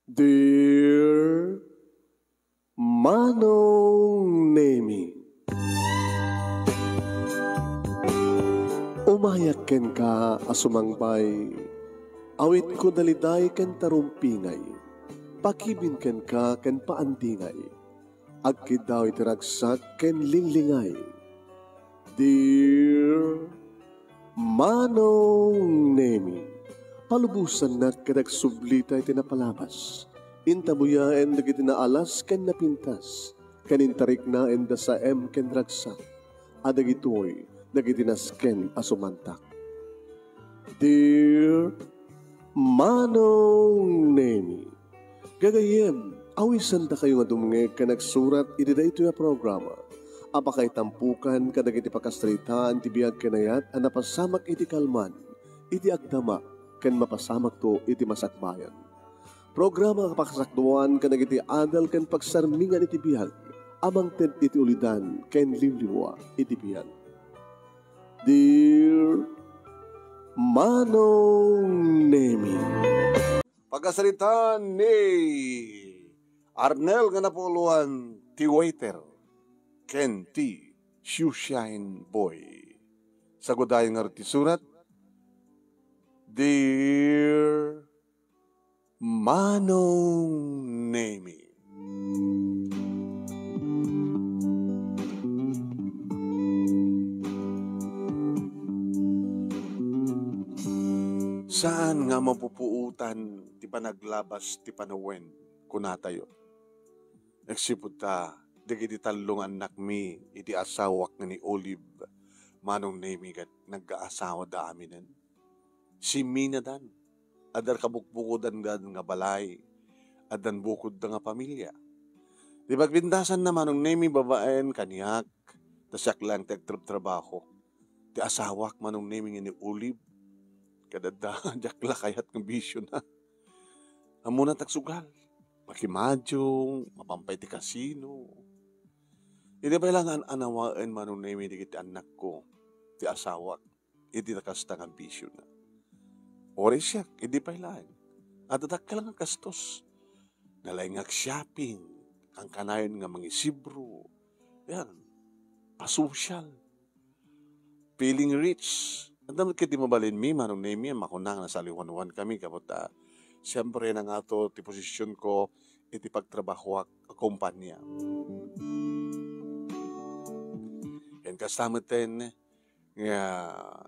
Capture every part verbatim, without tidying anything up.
Dear Manong Nemi, umayak kenka a sumangbay, awitko daliday ken tarumpingay, pakibin kenka ken paandingay, agkiddaw iti ragsak ken linglingay. Dear Manong Nemi, palubosannak ket agsublita iti napalabas. Intabuyaen dagiti naalas ken napintas, ken intariknaen da saem ken ragsak, a dagitoy dagiti nasken a sumantak. Dear Manong Nemi, gagayyem, awisandakayo nga dumngeg ken agsurat iti daytoy a programa a pakaitampukan kadagiti pakasaritaan ti biag ken ayat a napasamak iti kalman, iti agdama, ken mapasamakto iti masakbayan. Programa nga pakasakduan kadagiti adal ken pagsarmingan iti biag a mangted iti ulidan ken liwliwa iti biag. Dear Manong Nemi. Pakasaritaan ni Arnel nga napuloan ti waiter ken ti shoeshine boy. Sagudayen ngarud ti surat, Dear Manong Nemi. Saan nga mapupuotan ti panaglabas ti panawen, kunatayo. Agsipud ta, dagiti tallo nga annakmi iti asawak nga ni Olive, Manong Nemi, ket nagkaasawa da aminen. Siminadan. Adda kabukbukodan nga balay. Addan bukodda nga pamilia. Ti pagpintasanna, Manong Nemi, babaen kaniak, ta siak laeng ti agtrabtrabaho. Ti asawak, Manong Nemi, nga ni Olive, ket adda diak la kayat nga bisiona. Ammona ti agsugal. Makimadyong, mapampay ti kasino. Idi pay la nga an-anawaen, Manong Nemi, dagiti annakko, ti asawak, iti kasta nga bisiona. Uray siak, idi pay laeng. Adda dakkel nga gastos. Nalaing nga shopping, kankanayon nga mangisibro. Yan. Pasosyal. Feeling rich. Adda met ket di mabalinmi, Manong Nemi, a makuna nga nasaliwanwan kami, gapu ta, siempre, nangato ti posisionko iti pagtrabahoak a kompania. Ken kasta metten, nga,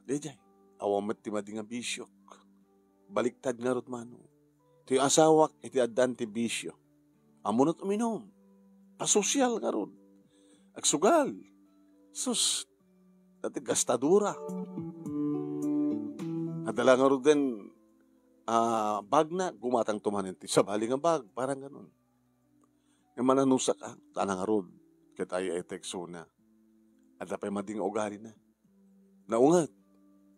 daydiay, awan met ti madi nga bisiok. Baliktad ngarud, Manong. Ti asawak, iti addan ti bisio. Ammona't uminum. Pasosyal ngarud. Agsugal. Sus, dati gastadura. Adda la ngaruden, ah, bagna, gumatangto manen ti sabali nga bag, parang ganun. Nga mananusak, ah, ta nangarud, ket ay-ayteksona. Adda pay madi nga ugalina. Naunget,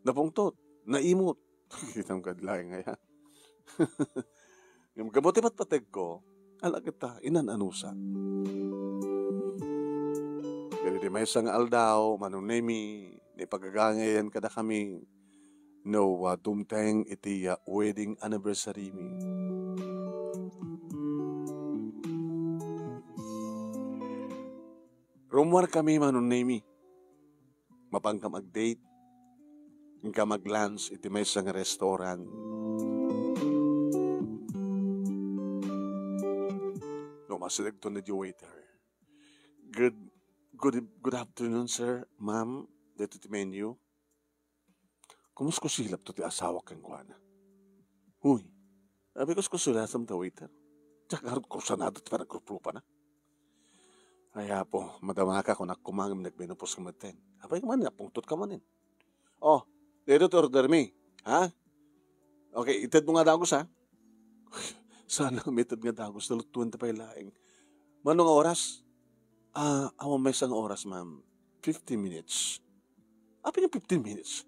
napungtot, naimot. Kitam kad laeng aya. Ngem gapu ti patpategko, ala ket ta, inan-anusa. Ket iti maysa nga aldaw, Manong Nemi, naipagagangayan kadakami no, ah, dumteng iti, ah, wedding anniversary mi. Rummuar kami, Manong Nemi. Mapankam ag-date. Inka mag-lunch iti maysa nga restaurant. No, masidegto na di waiter. Good, good, good afternoon, sir, ma'am. Dito ti menu. Kumuskusilapto ti asawak kenkuana. Huy, abi, kuskusilasam ta waiter. Diak ngarud kursanado ti panagruprupana. Ay, Apo, madamaka, kunak koma ngem nagmenopause ka metten. Apay man, napungtot ka manen. Oh, dito ti order mi. Ha? Okay, itedmo nga dagus, ha? Saan nga umited nga dagus, nalutuan ta pay laeng. Mano nga oras? Ah, awan maysa nga oras, ma'am. Fifteen minutes. Apay nga fifteen minutes?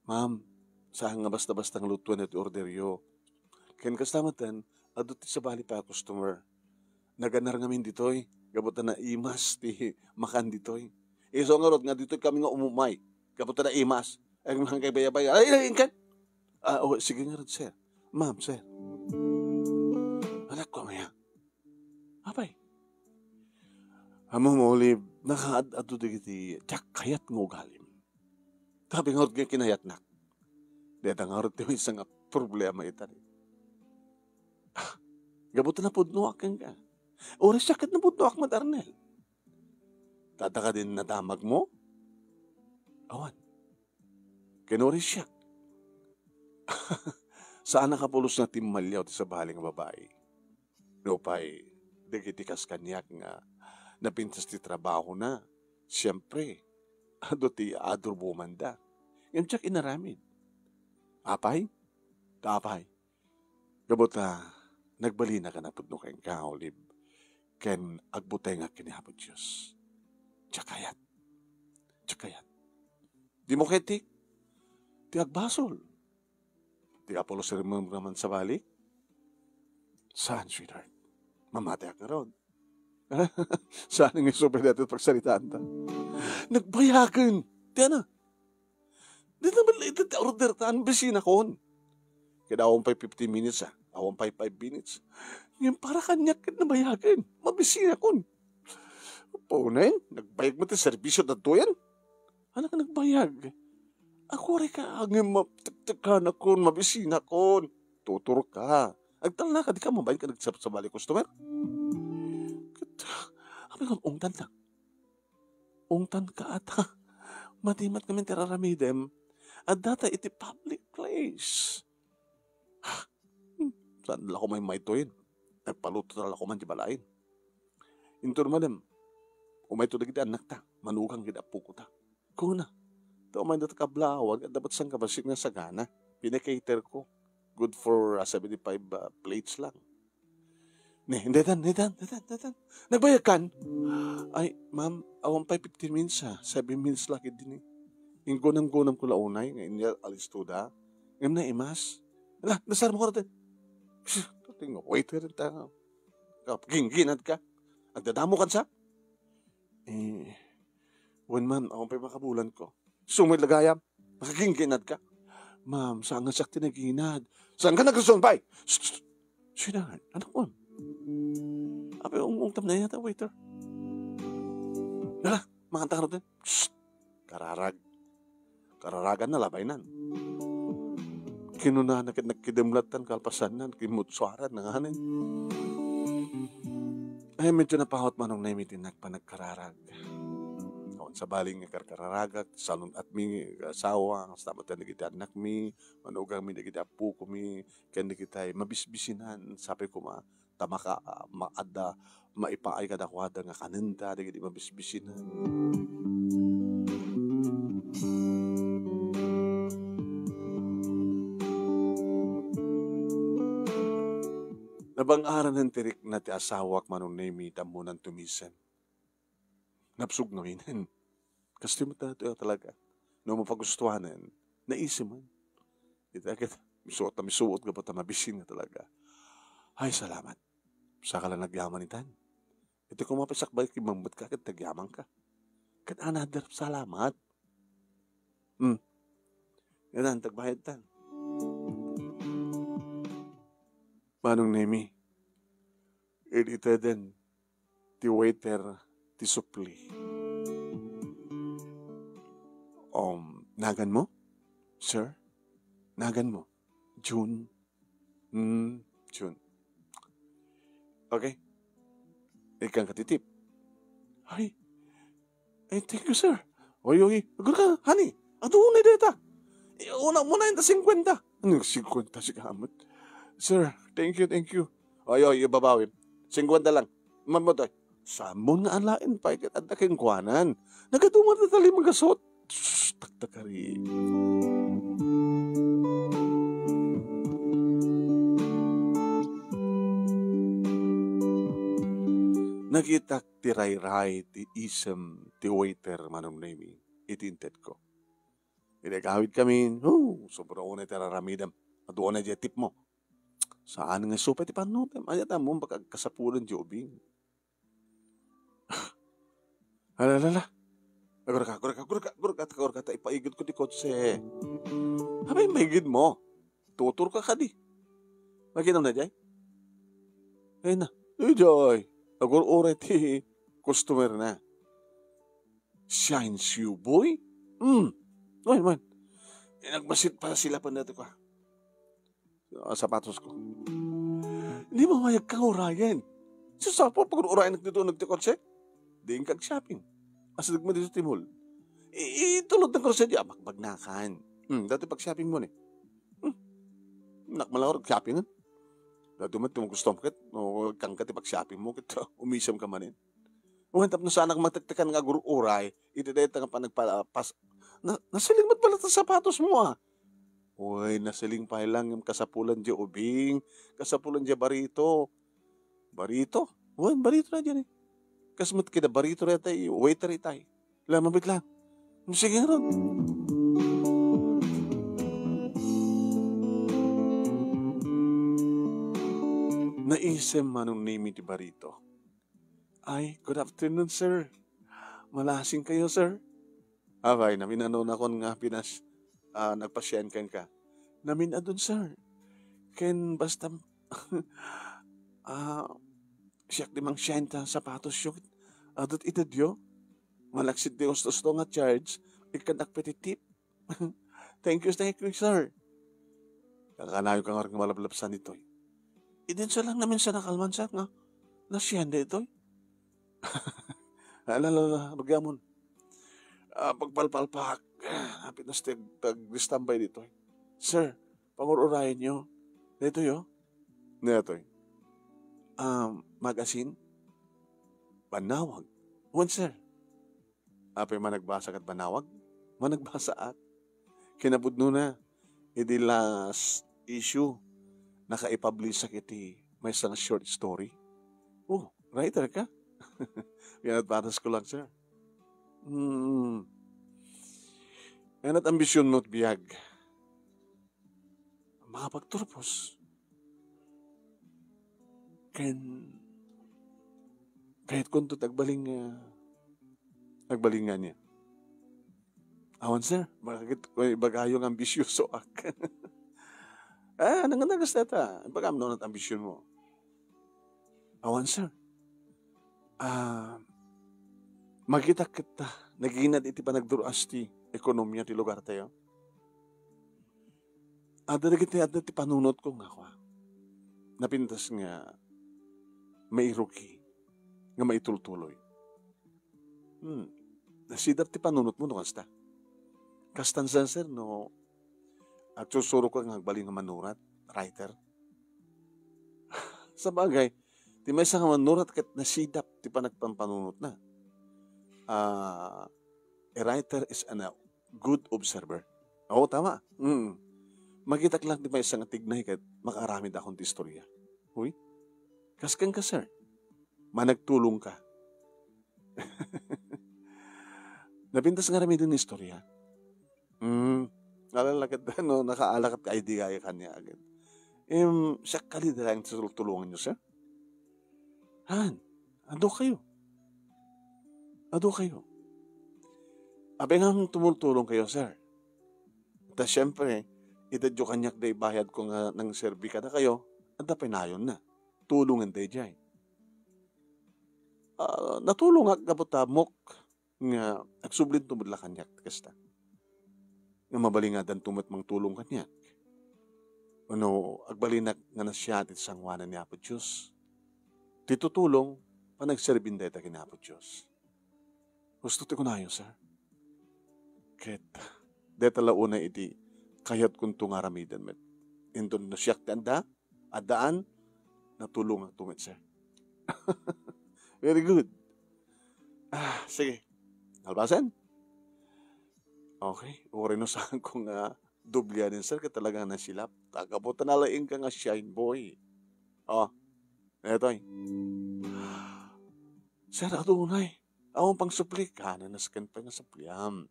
Ma'am, saan nga basta-basta nga lutuan ti order yo. Ken kasta metten, adu ti sabali pay a customer. Naganar ngamin ditoy, gapu ta naimas ti makan ditoy. Isu ngarud nga ditoy kami nga umumay, gapu ta naimas. Ay, mga kay bayabay. Ay, ay, ay, Ah, oh, sige ngarud, sir. Ma'am, sir. Ano, Ammom, Olive, nakaad-adu dagiti diak kayat nga ugalim. Apay ngarud nga kinayatnak? Dayta ngarud ti maysa nga problema ita. Ah, gapu ta napudnoak kenka. Uray siak ket napudnoak met, Arnel. Adda kadin nadamagmo? Awan. Ken uray siak. Saanak a pulos nga timmalliaw ti sabali nga babai. Nupay, dagiti kas kaniak nga napintas ti trabahona, siempre, adu ti adrubomanda. Ngem diak inaramid. Apay? Ta apay? Gapu ta, nagbalinaka napudno kenka, Olive, ken agbutengak ken ni Apo Dios. Diak kayat. Diak kayat. Dimo kayat ti, ti agbasol. Ti Apo Los Hermanos man sabali? Saan, sweetheart? Mamatiak ngarud. Saan nga isu pay daytoy pagsaritaanta? Nagbayagen. Ti ana? Di naman iti ti order ta, mabisinakon. Kaya awan pay fifteen minutes, ah. Awan pay five minutes. Ngayon, para kaniak ket nabayagen. Mabisinakon. Punen, nagbayag mo ti serbisyo datoyan? Ano ka nagbayag? Ako rin ka, angin maptektekan akon, mabisinakon. Tutur ka. Agtalna ka, di ka mabayad ka nagsabsabali customer? Ket, amin kung ungtan lang. Ungtan ka ata. Madimat kami ti raramidem. Adda ta iti public place. Saan la ko may maytoyen? Nagpaluto ta la ko man ti balayen. Inton madam, umayto dagiti annakta, manugang ket apokota. Kuna, ta umayda ta kablawag, adda met sangkabassit nga sagana. Pinakater ko. Good for, ah, seventy-five, ah, plates lang. Ne, detan, detan, detan, detan. Nagbayag kan? Ay, ma'am, awan pay fifteen minutes, ha. Seven minutes la ketdi ni. Inggunam-gunam ko la unay, nga inya alisto da. Ngem naimas. Ala, nasar mo ka natin. Psst, tingnan, waiter ta. Kapagingginad ka. Agdadamo kan sa? Eh, wen, ma'am, awan pay makabulan ko. Sumay lagayam. Nakagingginad ka. Ma'am, saan nga siak ti naginad? Saan ka nagresumpay? Shh, shh. Sweetheart, anak mo. Apay, ung-, ungtam na yata, waiter. Dala, manganta ka ruten. Shh. Kararag. Kararagan na labaynan. Kinunana ket nagkidemlat tan kalpasannan, kimmutsuaran na nganen. Ay, medyo napawat Manong Nemi ti nagpanagkararag. Awan sabali nga karkararagak, sanun-atmi nga asawa, kasta met dagiti annakmi, manugangmi dagiti appokomi, ken dagiti mabisbisinan, sapay koma, ta maka-, maadda, maipaay kadakuada nga kanenda dagiti mabisbisinan. Nabang-aranen ti rikna ti asawak, Manong Nemi, tammunan tumisen. Napsugno inen. Kastoy met daytoy a talaga. No mapagustuanen, naisiman. Ita ket, misuot a misuot, gapu ta mabisin nga talaga. Ay, salamat. Saka la nagyaman itan. Iti kumapisak, bay, kimmangmet ka, ket nagyaman ka. Ket another salamat. Hmm. Yan ang tagbayad tan. Manong Nemi, iti den, ti waiter, ti supli. Um, nagan mo? Sir? Nagan mo? June? Hmm, June. Okay. Ikkan ka ti tip. Ay. Ay, thank you, sir. Oy, oy, agor ka, honey. Adu unay dayta. Iuna mo na yung singkwenta. Ano yung singkwenta si Kamot? Sir, thank you, thank you. Oy, oy, ibabawi. Singkwenta lang. Mamot, oy. Samon nga alain pay ket adda kenkuanan. Nagaduman ta tali magasot. Shh, taktakari. Nakitak ti rayray ti isem ti waiter, Manong Nemi, iti intedko. Idi agawidkami, oh, sobra unay ti raramidem. Adu unay diay tip mo. Saan nga isu pay ti pannutem? Ania ta mo, baka agkasapulan diay ubing. Ala, ala, ala. Agurka, agurka, agurka, agurka, agurka, ta ipaigid ko ti kotse. Apay, maigid mo. Tutur ka kadi. Maginam na, jay? Ay na. Ay, jay. Agur-uray ti Customer na. Shine shoe boy? Hmm. Wen, wen. Nagbasit pa sila pa dati ko, ah, sapatos ko. Di mo mayag kang urayen. Sus, apo, pag urayen nagdito, nagtikotse. Di kag shopping. Asa nagmadi sa timol. I-, itulod ng grocery, ah, magbagnakan. Hmm, dati pag shopping mo ni. Hmm. Nakmalawar, shopping. Dati mo, tumang gusto mo ket, o, kang ka ti pag shopping mo, ket, umisem ka manin. Wen, tapno saanak matektekan nga agur-uray, iti dayta nga panagpalapas. Na, nasiling met pala ti sapatos mo, ah. Uy, nasiling pay lang yung kasapulan di ubing, kasapulan di barito. Barito? Wen, barito na dyan eh. Kas met kida barito na tayo, waiter itay. Lamabit lang. Sige nga ron. Naisem manong name ti barito. Ay, good afternoon, sir. Malasing kayo, sir. Abay, naminanonakon nga pinas-, ah, nagpasyaen kenka. Namin-adun, sir. Ken basta, ah, siak di mangsiyaen ta sapatos yo. Adut ita diyo. Malaksid ti usto-usto nga charge, ikkan akpetitip. Thank you, thank you, sir. Kakanayo ka nga nga malablabsan itoy. Idin sa lang namin sa nakalman, sir, nga nasiyan da itoy. Ala, ala, ala, rugyamon. Ah, pagpalpalpak. Hapit na sa tag-, tag-, standby ditoy. Sir, pangur-urayan nyo. Ditoy, oh. Ditoy. Um, magasin? Panawag. Wen, sir. Apay managbasa kat banawag? Managbasaak. Kinapudno na, idi last issue, nakaipublish-ak iti maysa nga short story. Oh, writer ka? Yan at patas ko lang, sir. Hmm. Yan at ambisyon mo at biyag. Makapagturpos. Ken, kayat ko nto ti agbaling, ah, agbaling nga niya. Awan, sir. Bakit ko ibagayo nga ambisyoso ak? Ah, nang nagas data. Ibagam no, nat ambisyon mo. Awan, sir. Ah, makita kita, naginad iti panagduras ti ekonomiya ti lugar tayo. Adda dagiti adda ti panunot ko nga kua. Napintas nga mairugi, nga maitultuloy. Hmm. Nasidap ti panunot mo no kasta. Kastan sa, sir, no, agsusurok ka nga agbalin nga manurat, writer. Sabagay, ti maysa nga manurat ket nasidap ti panagpampanunotna. Ah, a writer is an, a good observer. Oo, tama. Mm. Makitak lang ti maysa nga tignay ket makaaramid akon ti istorya. Huy? Kasken ka, sir. Managtulong ka. Napintas nga aramiden nga istorya. Mm. Alalakat, ano, nakaalakat ka idea kanya agad. Em, siak kali da lang tultulungan nyo, sir? Han, adu kayo. Adu kayo. Apay nga tumultulong kayo, sir? Ta siyempre, ita diyo kaniak da ibayad ko nga nang serbi kada kayo, adda pay nayon na. Tulongen da idiay. Ah, natulongak gapu ta mok nga agsublinto met la kaniak ti kasta. Nga mabalingadanto met mangtulong kaniak. Wenno agbalinak nga nasiat iti sangoanan ni Apo Dios. Ti tutulong, panagserbin dayta ken Apo Dios. Husto ti kunayo, sir. Ket, dayta la unay iti kayatkonto nga aramiden met. Inton no siak ti adda, addaan, natulongakto met, sir. Very good. Ah, sige. Nalpasen? Okay. Uray no saan ko nga dublianen, sir, ket talaga nasilap. Tagabutan na laing ka nga shine boy. Oh, etoy. Sir, adunay. Awan pang supli. Kanan nasken pa nga supliam.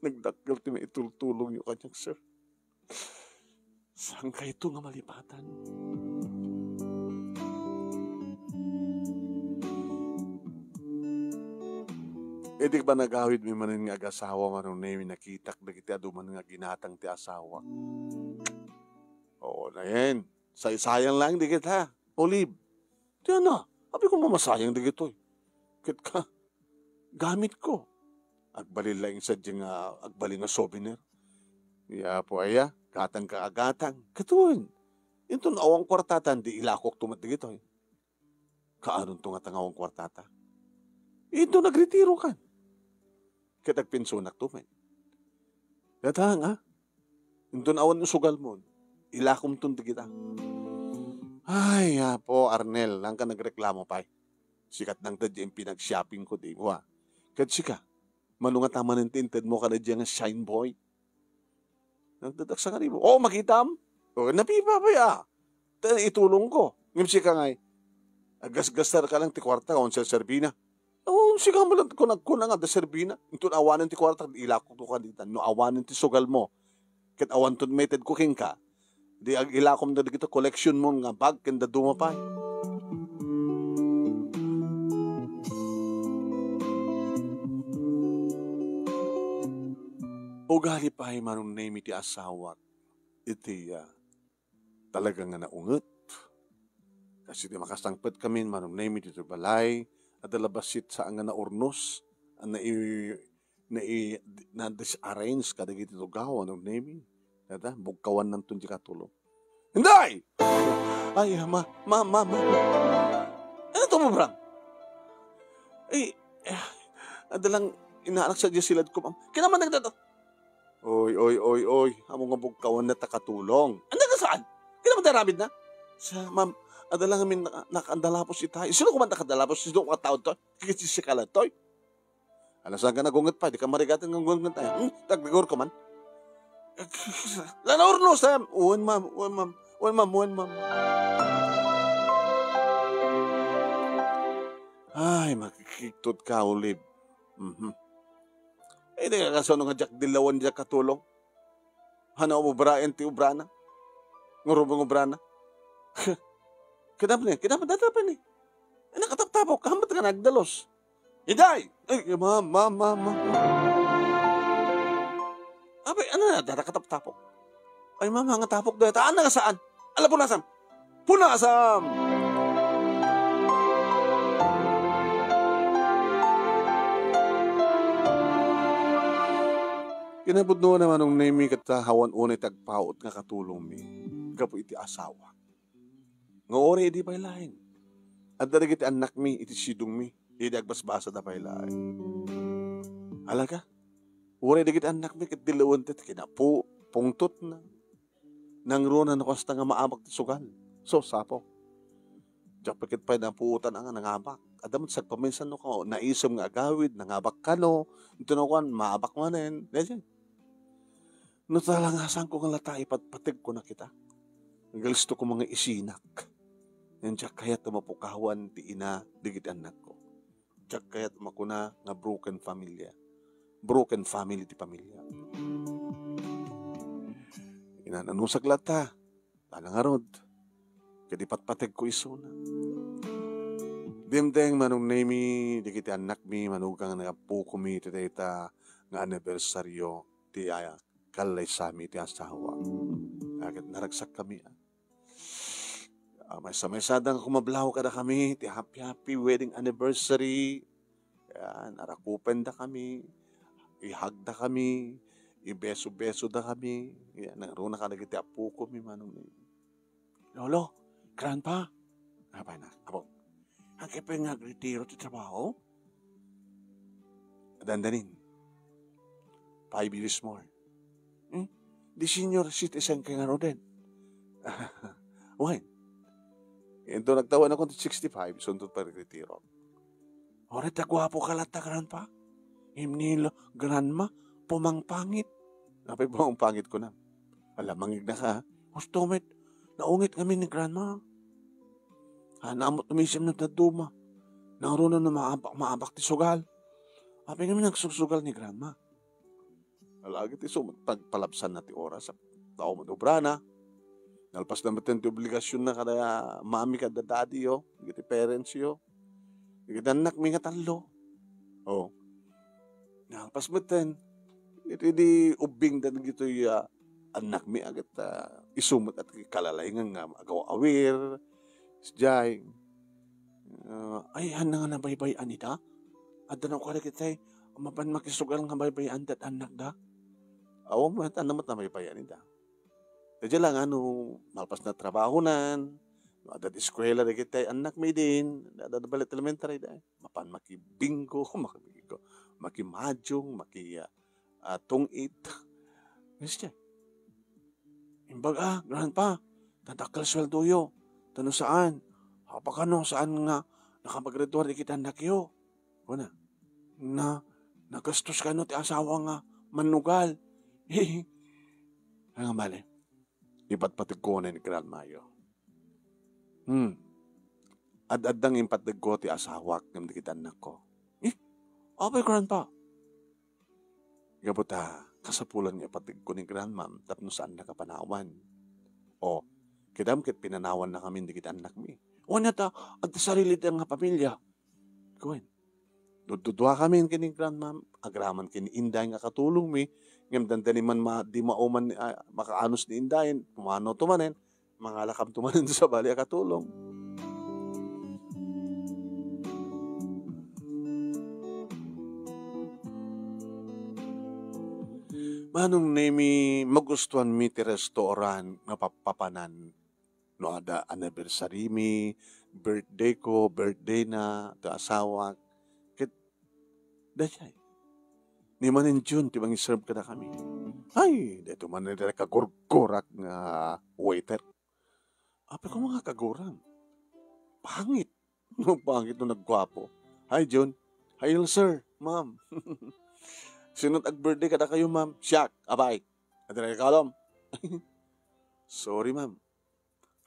Nagdakkel ti maitultulong yo kaniak, sir. Saan kayto nga malipatan? Iti panagawid mi manen nga agasawa, Manong Nemi, nakitak dagiti adu man nga ginatang ti asawak. Oo, na yan. Saysayang lang di kita. Olive. Ti ana, abi ko, mamasayang dagitoy. Ket ka, gamitko. Agbalin laeng sadiay nga, agbalin nga souvenir. Ya, Apo, aya, gatangka a gatang. Ket wen, inton awan kuartata, di ilakokto met dagitoy. Kaanonto ngata nga awan kuartata? Inton nagretirokan. Ket agpensionakto met. Dayta nga, inton awan isugalmo, ilakomton dagita. Ay, Apo, Arnel, diak nagreklamo pay. Sika nangted diay pinag-shoppingko, di ba? Ket sika, mano ngata manen ti intedmo kadaydiay nga Shine Boy? Nagdadak sa kanibo. Oh, makitam? Oh, napipa pay a. Ta itulongko. Ngem sika ngay, aggasgastarka lang ti kuarta, awan serserbina. Oh, sika mo lang kuna, kuna nga adda serbina. Inton awanen ti kuarta, ilakokto kadita. No awanen ti sugalmo, ket awanton maitedko kenka, di ag-, ilakomda dagiti collectionmo nga bag ken dadduma pay. Ugali pay, Manong Nemi, ti asawak iti, ah, talaga nga naunget. Kas iti makasangpetkami, Manong Nemi, ditoy balay, adda la bassit saan nga naurnos, a nai-, nai-, na-disarrange kadagiti tugaw, Manong Nemi. Dayta, bugkawannanto diay katulong. Inday! Ay, ma, ma, ma, ma. Ano to, Bram? Ay, eh, adda lang inaanak sadiay siladko, ma'am. Kinamnag na to. Oy, oy, oy, oy. Ammom nga bugkawan na ta katulong. Ania nga saan? Kinamnag na aramidna? Sa, ma'am, adda lang amin naka-, nakaandalapos itay. Sino ko man nakaandalapos? Sino ko nga tao to? Kikisisikalan to? Ala, saan ka nagunget pay? Di ka marigat nga gunget tayo. Hmm? Tagdagor ka man. Lanaurno, Sam. Wen, ma'am. Wen, ma'am. Wen, ma'am. Wen, ma'am. Ay, makikigtot ka, Olive. Mhm. Eh, di ka kasano nga diak dillawan diak katulong? Hano, ubraen ti ubrana? Ngarud nga ubrana? Kinapni, kinapni, datapan ni. Eh, nakataptapok, hamat nga nagdalus. Iday! Ay, ma'am, ma'am, ma'am, ma'am. Abay, ano na, dara kataptapok? Ay, ma'am, nga tapok dayta. Ano nga saan? Ala, punasam! Punasam! Kinapudno na Manong Nemi ket awan unay ti agpaut nga katulongmi gapu iti asawa. Nga uray idi pay laeng, adda dagiti annakmi iti sidongmi idi agbasbasada pay laeng. Alaga, uray dagiti annakmi ket dillawen ti kinapu-, pungtotna. Nangruna no kasta nga maabak ti sugal. So, sapo. Diak pay ket pay napuotan nga nangabak. Adda met sagpaminsan no ka-, naisem nga agawid, nangabak kano, inton nakuan, maabak manen. Daydiay. No talaga, saanko nga lata ipatpategko na kita. Nga gusto ko nga isinak. Ngem diak kayat a mapukawan ti ina dagiti annakko. Diak kayat makuna nga broken familia. Broken family ti pamilia. Inananusak lata. Tana ngarud. Ket ipatpategko isuna. Dimteng Manong Nemi, dagiti annakmi, manugang nga appokomi, iti dayta nga anibersaryo ti, ah, kallaysami iti asawa. Ket naragsakkami, ah. Ah, maysa-maysada nga kumablaw kadakami ti happy, happy wedding anniversary. Yan, arakupendakami, ihagdakami, ibeso-besodakami. Yan, nangruna kadagiti appokomi, Manong Nemi. Lolo, Grandpa. Apay na, apo. Haankayo pay nga agretiro ti trabaho? Dandanin. Five years more. Hmm? Di senior citizen kayo ngaruden. Wen. Inton nagtawenakon ti sixty-five, isunto pay ti retiro. Uray ta guapoka latta, Grandpa. Ngem ni lo-, Grandma, pumangpangit. Apay pumangpangit kunam? Ala, mangignaka, ha? Husto met, naunget ngamin ni Grandma. Hana met umisim no dadduma. Nangruna no maabak, maabak ti sugal. Apay ngamin nagsusugal ni Grandma? Ala, ket isu met pagpalabsanna ti oras, tao met obrana. Nalpasna metten ti obligasionna kada mami, kada daddy-yo, dagiti parents-yo. Dagiti annakmi nga tallo. Oh. Nalpas metten. Iti di ubbingda dagitoy, ah, annakmi a ket, ah, isu met a ti kalalaingan nga agaw-awir. Sadiay. Ah, ay, haan nga nabaybay-an ita? Adda no kadagiti mapan makisugal nga baybay-an ti annakda? Awan met, haan met nabaybay-an ita. Daydiay la nga no malpas na trabahonan, no adda eskuela dagiti annakmi idin, adda bale elementary da. Mapan maki-bingo, maki-, maki-mahjong, maki-, ah, ah, tungit. Yes, siya. Imbag, ah, "Grandpa, dadakkel sueldoyo. Ta no saan, apakano saan nga nakapaggraduar dagiti annakyo?" Kuna, "Na, nagastos kano ti asawa nga mannugal." Nga bale, ipatpategko ni grandmayo. Hmm. Ad-adda nga impatdegko ti asawak ngem dagiti annakko. Eh, apay, Grandpa? Gapu ta, kasapulan nga ipatdegko ni Grandmam tapno saannak a panawan. O, kitaem ket pinanawannakamin dagiti annakmi. Wen ita, adda saririda nga pamilia. Kuen. Dudduduakamin ken ni Grandmam, agraman ken ni Inday nga katulongmi, ngem dandani man ma-, di mauman, ah, makaanos ni Inday, pumanaw to manen, mangalakam to manen sa bali a katulong. Manong Nemi, magustuanmi ti restaurant nga pappapanan. No adda anniversary mi, birthday ko, birthday na, ti asawak, ket daydiay. Ni manen June ti mangiserve kadakami. Ay, daytoy manen ti kagurgurak nga waiter. Apay koma nga kaguram? Pangit. No pangit no nagguapo. Hi, June. Hi, sir, ma'am. Sino ti ag-birthday kadakayo, ma'am? Siak, apay. Adda ka kalom? Sorry, ma'am.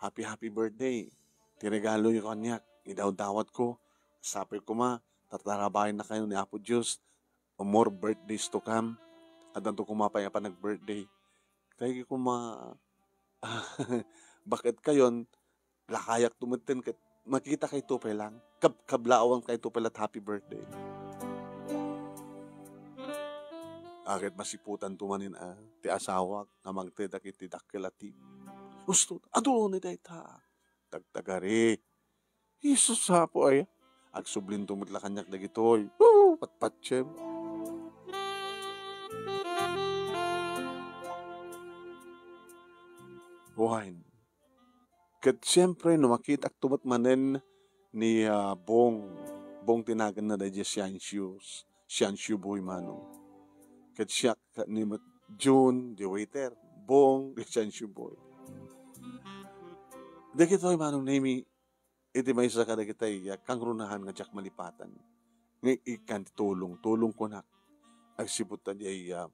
Happy, happy birthday. Ti regaloyo kaniak, idawdawatko. Sapay koma, tatarabaennakayo ni Apo Dios. More birthdays to come. Addanto koma pay a panag-birthday. Daytoy koma, baket kayon, lakayakto metten ket makitakayto pay lang. Kab-, kablaawakayto pay la't happy birthday. Ket masiputanto manen a, ti asawak nga mangted dagiti dakkel a tip. Husto, adu ni dayta. Tagtagari. Jesus, apo aya. Agsublinto met la kaniak dagitoy. Woo! Patpatiem. Wine. Ket siempre, no makitakto met manen ni, ah, Bong, Bong ti naganna daydiay Siansios, Siansio Boy Manong. Ket siak ni met June, di waiter, Bong, di Siansio Boy. Dagitoy Manong Nemi, iti maysa kadagitay, ah, kangrunahan nga diak malipatan. Nga ikkan ti tulong, tulong kunak. Agsipud ta diay, ah,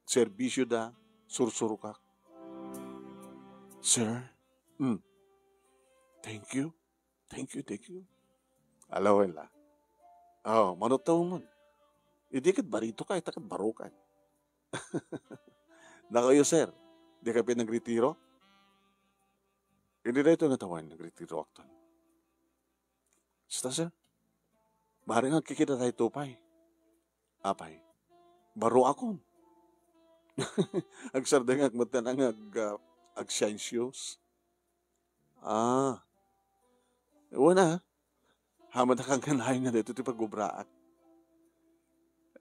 serbisioda, sursurokak. Sir? Hmm. Thank you. Thank you, thank you. Ala, well, ah. Oh, mano taw man. Idi ket barito ka, ita ket barokan. Dakayo, sir. Di ka pinagretiro? Idi daytoy nga tawen, nagretiroakton. Sista, sir? Bareng agkikita tayo pay. Apay? Baro akon. Agsardengak met nga ag-, ah, agsiansios. Ah. Wen a. Hamad a kangkanayon nga daytoy ti pagobraak.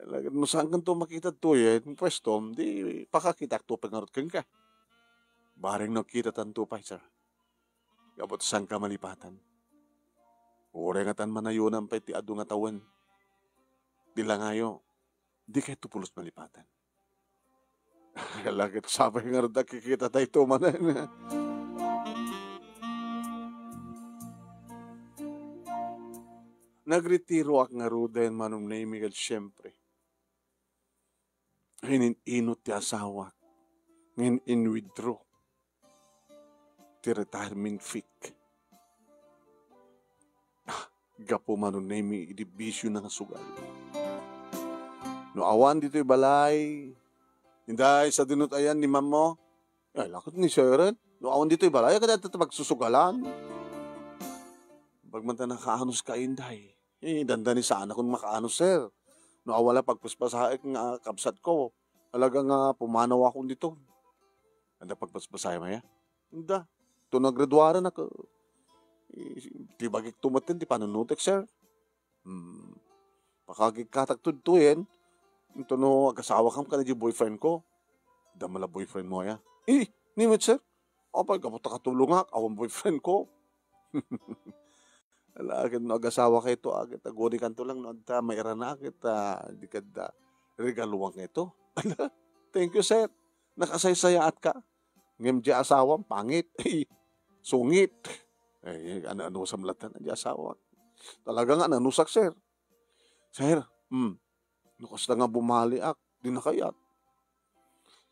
Lagip no saankanto makita toyen, pwesto, di pakakitakto pay ngarud kenka. Bareng no kitatanto pay, sir. Gapu ta saanka malipatan. Uray ngatan manayunan pay ti adu nga tawen. Di langayo, di kayto pulos malipatan. Lagip sapay ngarud a kikita tayo manen. Nagretiroak ngaruden, Manong Nemi, ket siempre, inin-inut ti asawak, ngem in-withdraw ti retirement fee. Ah, gapu, Manong Nemi, idi bisio na nga sugal. No awan ditoy balay, Inday, sadino ti ayan ni Ma'am mo? Ay, lakad ni Seren. No awan ditoy balay, kadi adda ti pagsusugalan. Pagmanta nakaanos ka, Inday. Eh, dandani saan akon makaano, sir. No awala pagpaspasaek nga kabsat ko, talaga nga pumanaw akon dito. Anda pagpaspasaek, maya? Anda. To naggraduaran ako. Ti bagik to met ti panunutek, sir. Hmm. Pakagigkatak tudtoyen, intono agasawakam kadi boyfriend ko. Adda la boyfriend mo aya? Eh, ni met, sir. Apay, gapu ta katulongak, awan boyfriend ko. Ala, ket no agasawakayto, a, ket agunikanto lang no adda mairana, ket, a, di kadda regaluan kayto. Ala, thank you, sir. Nakasaysayaatka. Ngem di asawam, pangit. Sungit. Eh, ano-anusam latta di asawa. Talaga nga, ano-anusak, sir. Sir, hmm, no kasta nga bumaliak, di nakayat.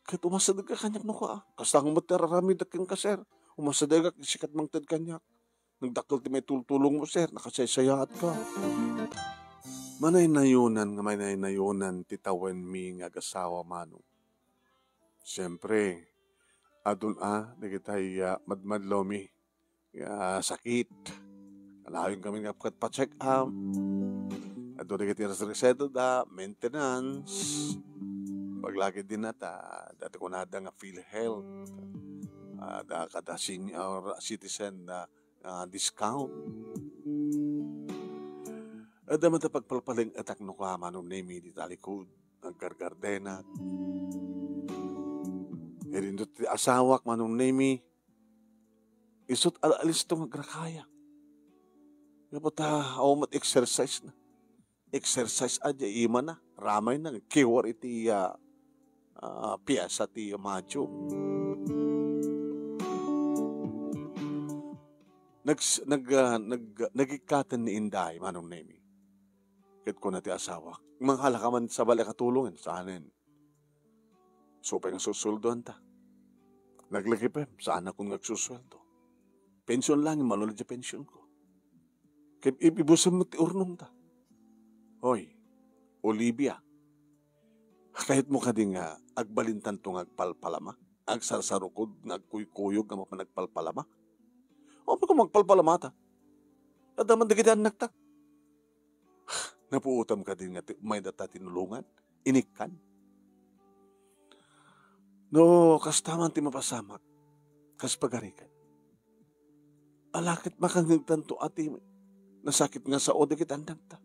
Ket umasideg ka kaniak no ka. Kasta nga met ti ar-aramidek kenka, sir. Umasidegak, sikat mangted kaniak. Nagdakkel ti maitultulong mo, sir. Nakasaysayaatka. Manaynayonan nga manaynayonan ti tawenmi nga agasawa, Manong. Siempre, adun a dagitay, ah, madmadlawmi nga sakit. Kanayon kami nga agpa-check up. Adun dagiti reseta da, maintenance. Paglaki din na ta, dati kunada nga PhilHealth. Ah, da kada senior citizen na, ah, discount. Adda man ta pagpalpaling-etak no ka, Manong Nemi, di talikod, aggargardenak. Idinto ti asawak, Manong Nemi, isut' al-alisto nga agrakaya. Gapu ta, awan met exercise na. Exercise a di imana, ramayna, kiwar iti, ah, ah, piesa ti Mayo. Nags-, nag-, ah, nag-, nagikkaten ni Inday, Manong Nemi. Ket kuna ti asawak, "Mangala ka man sa bale a katulongen," sanen. Supay nga susueldoanta. Naglagipem, saanakon nga agsusueldo. Pension lang, malula di pensionko. Ket ib-, ibusem met ti urnongta. Hoy, Olivia, kayatmo kadi nga agbalintanto nga agpalpalama? Agsarsarukod nga agkuykuyog nga mapan agpalpalama? O, apay koma agpalpalamata? Adda man dagiti annakta. Napuotam kadi nga ti-, maydata tinulongan? Inikkan? No, kasta man ti mapasamak, kas pagarikan. Ala ket makangngegtanto a ti nasakit nga sao dagiti annakta.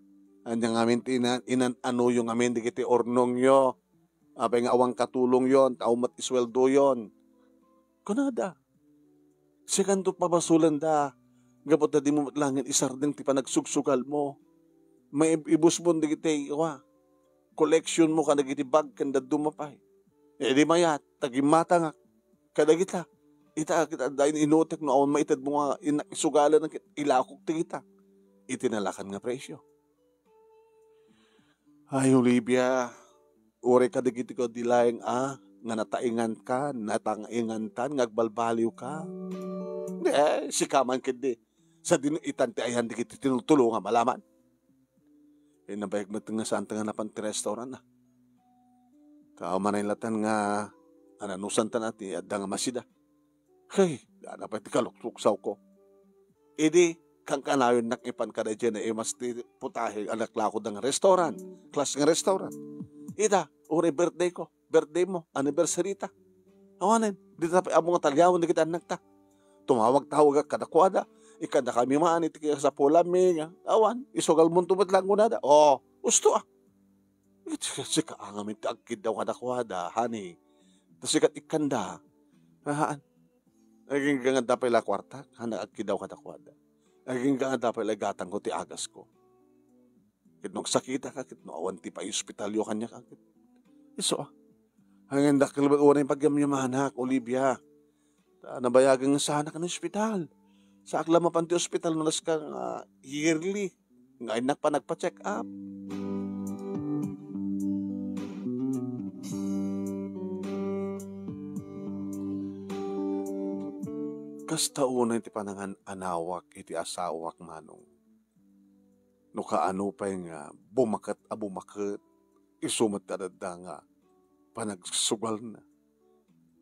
Ania ngamin ti inan-, inan-anoyo ngamin dagiti urnongyo? Apay nga awan katulongyon, ta awan met isueldoyon. Kunada, sikanto pabasolenda, gapu ta dimo met laengen isardeng ti panagsugsugalmo. Maib-, ibusmon dagiti, wa, collectionmo kadagiti bag ken dadduma pay. Idi mayat, ta gimmatangak kadagita. Ita, ket adda in-inutek no awan maitedmo nga innak isugalen ket ilakok ti kita iti nalakan nga presio. Ay, Olivia, uray kadagiti kadi laeng a nga natainganka, nataingantan nga agbalbaliwka. Di, eh, sika man ketdi. Sadino itan ti ayan dagiti tinultulongam, alaman. Eh, nabayag met nga saan ta nga napan ti restaurant, a. Ta umanay latan nga ananusan ta na ti adda nga masida. Hey, dana pay ti kalukluksawko. Idi, kankanayonnak ipan kada Jenna Emas ti putahe a naklako da nga restaurant, class nga restaurant. Ida, uray birthday ko, birthday mo, anniversary ta. Awanen, di ta pay ammo nga taliawen dagiti annakta. Tumawag-tawagak kadakuada, ikkanda kami man iti kasapulanmi nga, awan, isugalmonto met laeng kunada. O, usto a. Sika, sika ngamin ti agkiddaw kadakuada, honey. Ta sika ikkanda. Haan. Agingga nga adda pay la kuarta, haan, agkiddaw kadakuada. Agingga nga adda pay la igatangko ti agasko. Ket no agsakitak, ket no awan ti paiospitalyo kaniak, ket isu a. Haan, dakkel met unay pagyamyamanak, Olivia. Ta nabayagen nga saanak nga ospital. Saak la mapan ti ospital no naska nga yearly nga innak panagpa-check up. Kasta unay ti panangan-anawak iti asawak, Manong. No kaano pay nga bumaket a bumaket, isu met ti adda nga panagsugalna.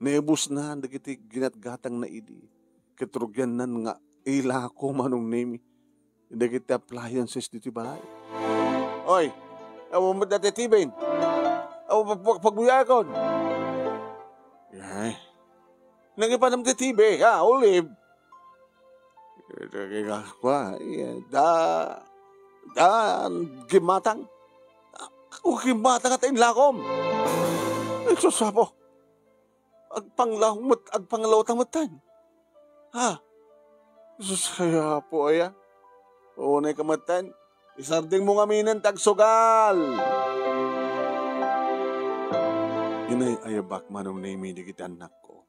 Naibusnan dagiti ginatgatangna idi, ket rugiannan nga ilako, Manong Nemi, dagiti appliances ditoy balay. Oy, awan met dati T V. Awan pag-, pag-, pagbuyakon. Ay. Nangipanam ti T V, ha, Olive? Iti kua, eh, da, da, gimmatang. O gimmatang ta inlakom. Ay, sus, Apo. Agpanglaw met, agpanglaw ta metten. Ha? Sus, ay, Apo, aya. Unay ka metten. Isardengmo ngaminen ti agsugal. Inay-ayabak, Manong Nemi, dagiti annakko.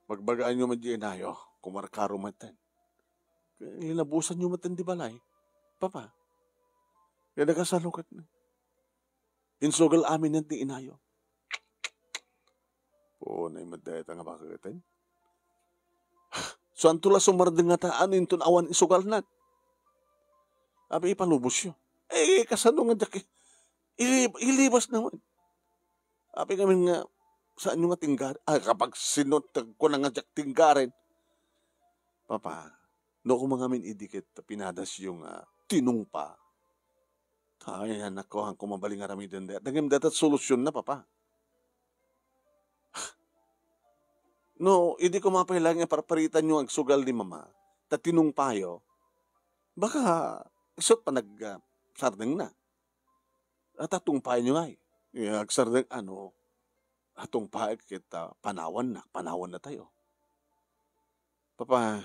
Bagbagaanyo met diay inayo, kumarkaro metten. Linabusanyo metten ti balay, Papa. Kaya nakasalukatna. Insugal aminen ti inayo. Unay met dayta nga baketen. Saanto la sumardeng ngata, no inton awan isugalna. Apay ipalubosyo. Eh, kasano nga diak i-, ili-, ilibasna met. Apay ngamin nga, saanyo nga tinggar-, ah, kapag sinot, kuna nga diak tinggaren. Papa, no koma ngamin idi ket pinadasyo nga tinungpa. Ay, annakko, haanko mabalin nga aramiden dayta. Ngem dayta ti solusionna, Papa. No, idi koma pay laeng nga parparitanyo nga agsugal ni Mama, ta tinungpayo, baka isut' panag-, ah, sardengna. At atungpaenyo ngay. Ya, agsardeng, ano, atungpaek ket, ah, panawanna, panawannatayo. Papa,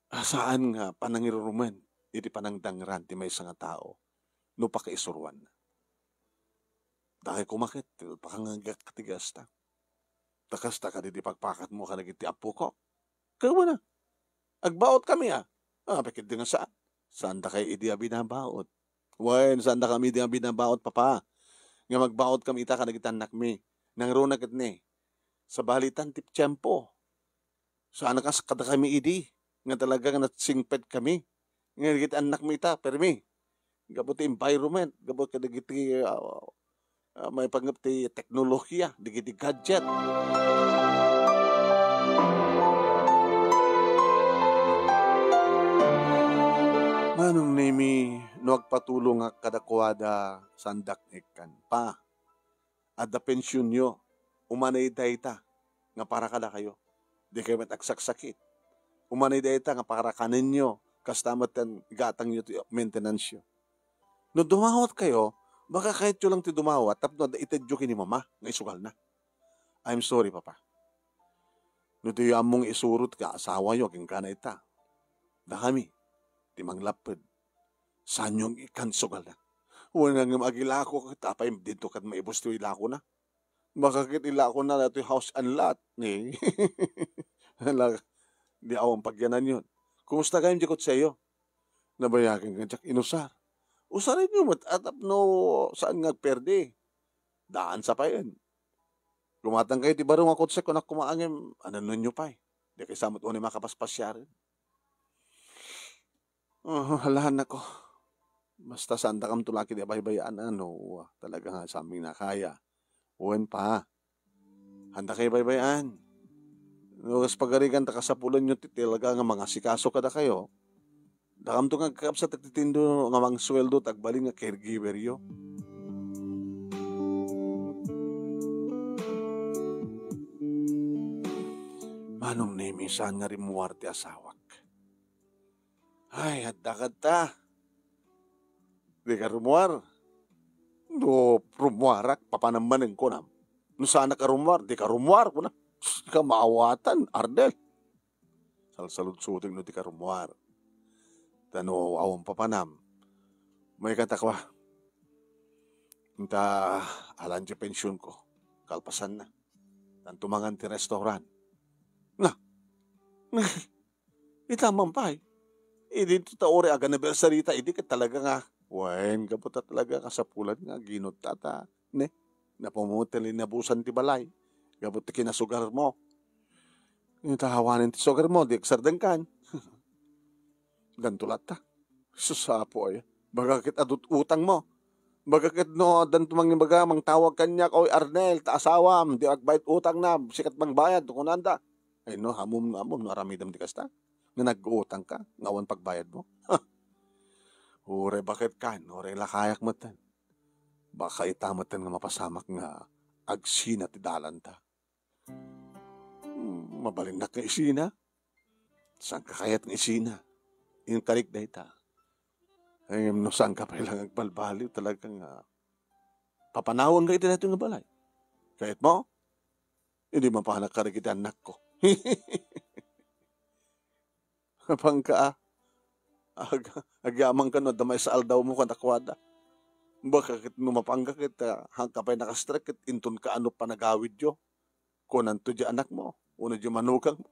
ah, saan nga panangirurumen iti panangdangran ti maysa nga tao no pakaisuroanna. Daytoy koma ket, pakangagak ti gasta. Ta kasta kadi ti pagpakatmo kadagiti appoko. Kaywana, agbaotkami, a. Ah, apay ketdi nga saan? Saandakayo idi a binabaot. Wen, saandakami idi a binabaot, Papa. Ngem agbaotkami ita kadagiti annakmi. Nangruna ket ni, sabalitan ti tiempo. Saan a kas kadakami idi, nga talaga nga nasingpetkami. Nga dagiti annakmi ita, permi. Gapu ti environment, gapu kadagiti, ah, ah, maipanggep ti teknolohiya, dagiti gadget. Manong Nemi, no agpatulongak kadakuada, saandak nga ikkan. Pa, adda pensionyo, umanay dayta nga para kadakayo. Dikayo met agsaksakit. Umanay dayta nga para kanenyo, kasta met ti gatangyo ti maintenance-yo. No dumawatkayo, baka kayatyo lang ti dumawat tapno adda itedyo ken ni Mama nga isugalna. I'm sorry, Papa. No diyo ammo nga isurot nga asawayo kenkuana ita, dakami ti manglapped. Saanyo nga ikkan isugalna. Wen, ngem agilako ket apay dinto ket maibus ti ilakona. Baka ket ilakona daytoy house and lot, ni. Hala, di awan pagyananyon. Kumusta gayam diay kotseyo? Nabayagen nga diak inusar. Usarenyo met a tapno saan nga agperdi. Daan sa payen. Gumatangkayo ti baro nga kotse, kunak koma ngem, ananonyo pay. Dikay sa met unay makapaspasiaren. Oh, hala, nako. Basta saandakamto la ketdi a baybay-an, no, talaga nga saanmi nga kaya. Wen, Pa. Haandakayo baybay-an. No, kas pagarigan ta kasapulanyo ti talaga nga mangasikaso kadakayo. Dakamto nga agkakabsat a titindo nga mangsueldo ta agbalin nga caregiver-yo. Manong Nemi, saan nga rimmuar ti asawak. Ay, adda kadta. Dika rummuar. No rummuarak, papanam manen, kunam. No saanak a rummuar, dika rummuar, kuna. Sus, dika maawatan, Arnel. Salsaludsutek no dika rummuar. Ta no awan papanam, maikanta kua. Inta, alan ti pensionko. Kalpasanna. Tan tumangan ti restaurant. Na. Ita man pay. Idi ta uray ag-anniversary ta, idi ket talaga nga, wen, gapu ta talaga kasapulan nga ginutta ta, ne? Napumuot ti linabusan ti balay. Gapu ti kinasugarmo. Ita awanen ti sugarmo, di agsardengkan. Danto latta. Sus, Apo, ay. Baga ket adut utangmo. Baga ket no, danto mangimbaga, mangtawag kaniak, "Oy, Arnel, ta asawam, di agbayad utangna, sikat mangbayad," kunanda. Ay no, ammom, ammom no aramidem ti kasta. Nga nag-utangka, nga awan pagbayadmo. Ha! Uray baketkan, uray lakayak metten. Baka ita metten nga mapasamak nga agsina ti dalanta. Hmm, mabalinnak nga isina. Saanka kayat nga isina? Inkarik dayta. Ay, no saanka pay lang agbalbaliw, talaga nga papanawanka iti daytoy nga balay. Kayatmo? Idi mapanak kadagiti annakko. Mapanka, a. Ag-, agyamanka no adda maysa aldawmo kadakuada. Baka ket no mapanka ket, ah, haanka pay nakastrek ket intonka a no panagawidyo. Kunanto diay anakmo, wenno diay manugangmo.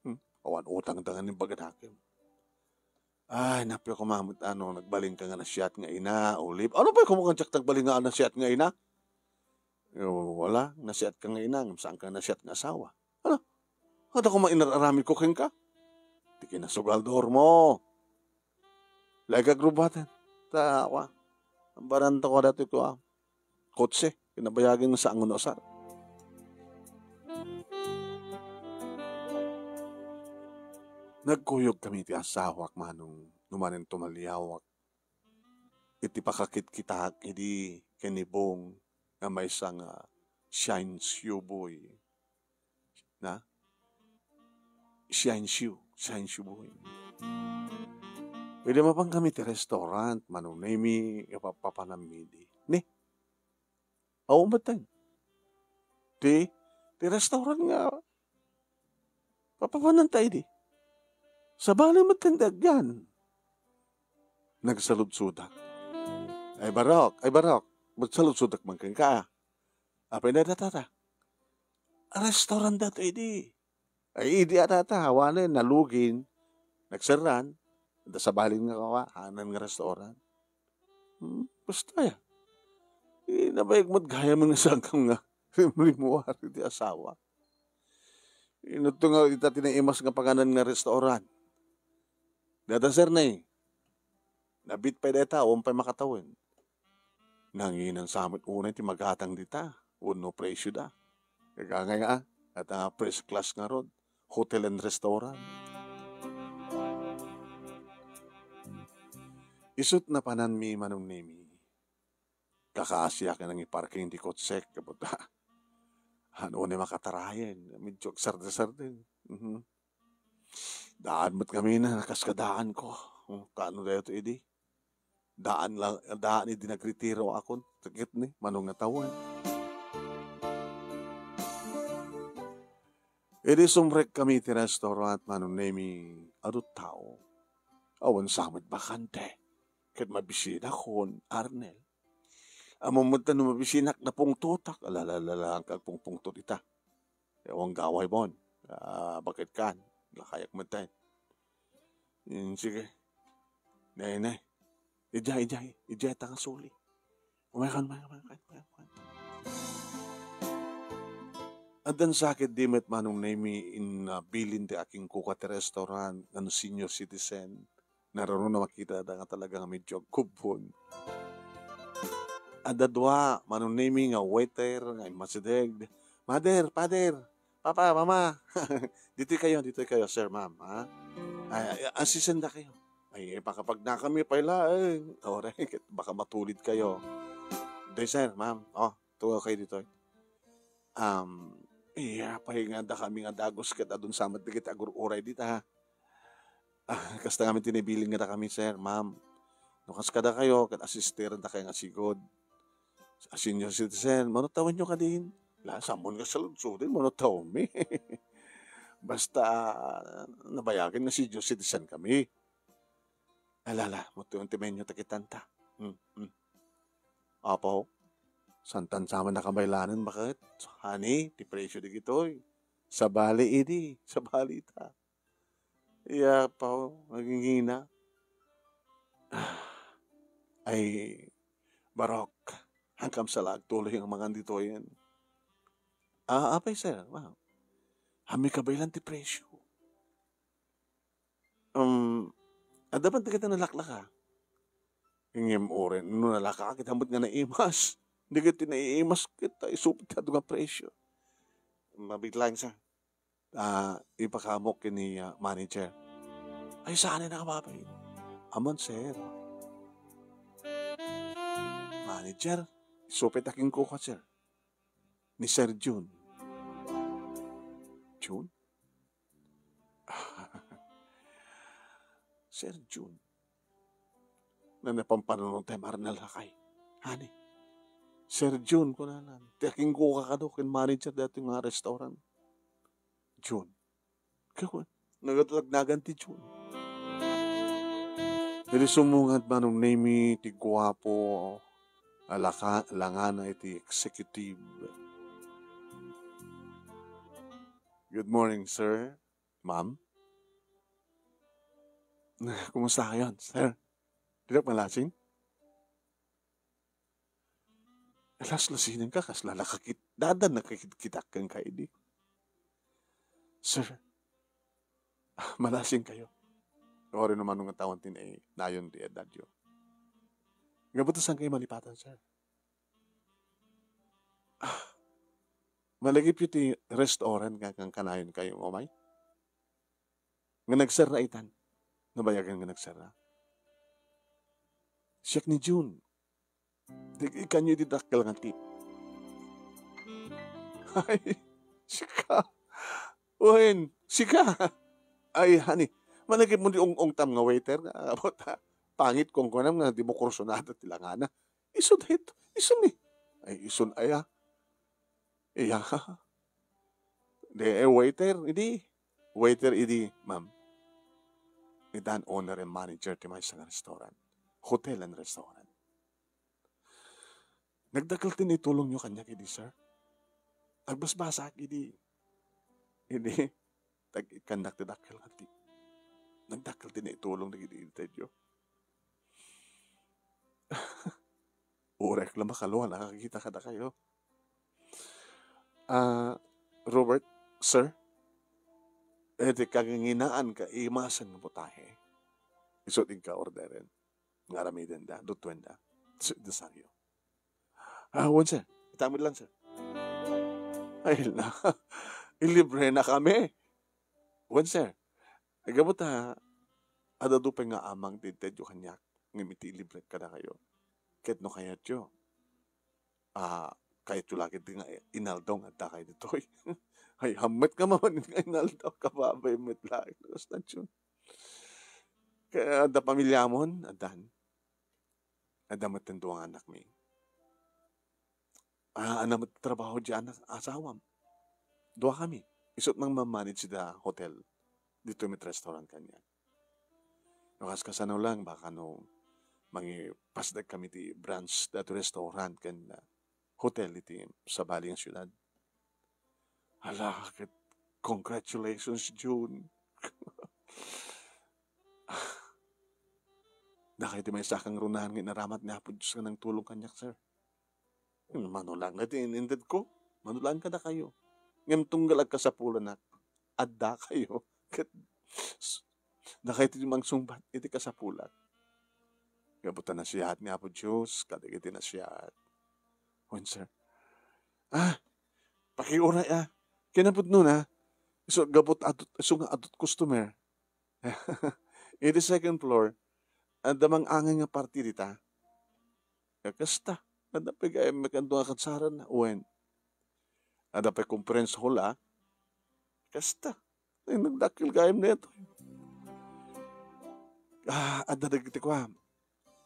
Hmm, awan utang dangan imbaganakem. Ay, napyo koma met ano, nagbalinka nga nasiat nga ina, Olive. Ano pay koma nga diak nagbalin nga nasiat nga ina? Yo, wala, nasiatka nga ina, ngem saanka nasiat nga asawa. Ano? Adda koma inar-aramidko kenka? Ti kinasugaldormo. Laeng ka agrubaten. Ta, kua, ambaranto ko datoy kua, kotse, kinabayagen nga saan nga nausar. Nagkuyog kami ti asawak, Manong, no manen tumaliawak iti pakakitkitaak idi ken ni Bong nga maysa nga Siansiu boy. Na? Siansiu, Siansiu boy. Idi mapankami ti restaurant, Manong Nemi, ipapapanammi idi. Ni? Awan metten. Ti, ti restaurant nga papapananta idi. Sabali metten ti agyan. Nagsaludsodak. Ay, barok, ay, barok. Nagsaludsodak man kenka. Apay na datata? Restaurant dato idi. Ay, idi a tata, awanen, nalugin, nagserran, da sabalin nga kawa, hanan nga restaurant. Hmm, basta ya. Eh, nabayag mo't gayam nga sangkam nga rimrimmuar iti asawa. Inutto nga ita ti naimas nga panganan nga restaurant. Dada, sir, ne. Nabit pay dayta, awan pay makatawen. Nanginan sa met unay ti magatang dita, wenno presyo da. Kagangay a, at, ah, first class ngarud, hotel and restaurant. Isut' napananmi, Manong Nemi. Kakaasiak nga nangiparking ti kotsek, kabuta. Ano ni makatarayen, medyo agsarde-sarde. Mhm. Daan met kami na, nakaskadaanko. Hmm, kaano dayto idi? Daan lang, daan idi nagretiro akon. Sakit ni, manong nga tawen. Idi sumrek kami ti restaurant, Manong Nemi, adu tao. Awan sa met bakante. Ket mabisinak kon, Arnel. Ammom met no mabisinak, napungtotak. Alalalala, agpungpungtot ita. Awan gaway, Bon. Ah, bakit kan? Lakayak met tayo. Hmm, sige. Nay, nay. Ijay, ijay. Ijay ta nga suli. Umaykan, umaykan, umaykan, umaykan. Addan sakit di met Manong Nemi in, ah, bilin ti akingkuka ti restaurant nga no senior citizen. Narunong na makita da nga talaga nga medyo agkubbon. Adda dua, Manong Nemi nga waiter nga immasideg. "Mother, father, papa, mama, ditoy kayo, ditoy kayo, sir, ma'am, ha? Ay, ay, asisenda kayo." Ay, eh, baka pag nakami pay laeng, oray, baka matulid kayo. "Ditoy, sir, ma'am, oh, tugaw kayo ditoy." Um, iya, pay nga dakami nga dagus ket adun sa met dagiti agur-uray dita. Ah, kasta ngamin ti nabilin nga dakami, sir, ma'am. No kas kadakayo, ket asistiren dakayo nga sigud. A senior citizen, mano tawenyo kadin? La, sammon nga saludsodin, mano tawenmi? Basta, nabayagen nga senior citizen kami. Alala, mutuyon ti menu ta kitanta. Hmm, hmm. Apo, santan sa man nakabaylanen, baket? Honey, ti presyo di kitoy. Sabali idi, sabali ta. Iya pa, nagingina. Ay, barok, hangkam sa laag tuloy ang mangan ditoyen. Ah, apay, sir, ma'am. Hami kabaylan ti presyo. Um, adda man dagiti nalaklaka. Ngem uray no nalaka, ket ammot nga naimas. Dagiti naiimas ket isupit ti adu nga presyo. Mabit lang sa, ah, ipakamok ken ni, ah, manager. Ay, saan ay nakababay? Aman, sir. Manager, isupit a kenkuka, sir. Ni Sir Jun. Jun? Sir Jun. Nanapampanuno tayo, Marnal, lakay. Honey, Sir Jun, kunana. Ti akinggoka kano ken manager daytoy nga restaurant. Jun. Kawan, nagatulagnagan ti Jun. Idi sumungad Manong Nemy ti guapo a laka-, langana iti executive. "Good morning, sir. Ma'am." "Kumusta kayon, sir? Dinak malasing?" "Laslasinen ka, kasla nakakit-, dada nakakitkitak kenka idi." "Sir, ah, malasing kayo. Uray no mano nga tawen ti nai-, nayon ti edadyo. Gapu ta saan kayo malipatan, sir? Ah, malagipyo ti restaurant nga kan-, kanayon kayo nga umay? Nga nagserra itan. Nabayagan nga nagserra. Siak ni Jun. Ti ikanyo iti dakkel nga tip." "Ay, sika. Wen, sika. Ay, honey, malagipmo ti ung-ungtam nga waiter nga, apo ta, pangit kunkunam nga di mo kursunada ti langana. Isu dayto, isu mi." "Ay, isun aya?" "Iya." "Di, eh, waiter idi. Waiter idi, ma'am. Itan owner and manager ti maysa nga restaurant. Hotel and restaurant. Nagdakkel ti naitulongyo kaniak idi, sir. Agbasbasaak idi. Idi, tag-ikkannak ti dakkel nga tip. Nagdakkel ti naitulong dagiti intedyo." "Uray la makalua, nakakita kadakayo. Ah, Robert, sir, iti kanginaan kaimasen nga putahe, isu ti inka-orderen nga aramidenda, dutuenda, s-, desaryo." "Ah, wen, sir. Ita met lang, sir." "Ay, la, ilibre na kami." "Wen, sir. Gapu ta, adda adu pay nga amang ti intedyo kaniak, ngem iti ilibrek kadakayo. Ket no kayatyo, ah, kayatyo la ketdi nga inaldaw nga adda kayo ditoy." "Ay, hammet nga maman nga inaldaw, kababay met laeng no kasta, Jun. Kaya adda pamiliamon?" "Addan. Adda met dua nga anakmi." "Ah, ania met trabaho diay anak, asawam?" "Dua kami. Isu ti mangmamanage da hotel. Ditoy met restaurant kaniak. No kas-, kasano lang, baka no mangipasdek kami ti branch daytoy restaurant ken, ah, hotel iti sabali nga siudad." "Ala, ket congratulations, Jun. Dakayo ti maysa a kangrunahan nga inaramat ni Apo Dios nga nangtulong kaniak, sir. Mano laeng daytoy in-intedko, mano laeng kadakayo. Ngem tunggal agkasapulanak, addakayo. Ket s-, dakayo ti mangsungbat iti kasapulak. Gapu ta nasayaat ni Apo Dios kadagiti nasayaat." "Wen, sir." "Ah, pakiuray, ah. Kinapudno na. Isu gapu ta adu-, isu nga adu ti customer." "Iti second floor, adda mang-angay nga party dita." "Kasta, adda pay gayam met adu nga kadsaran, wen?" "Adda pay conference hall, ah." "Kasta, ay, nagdakkel gayam daytoy." Ah, adda dagiti kua,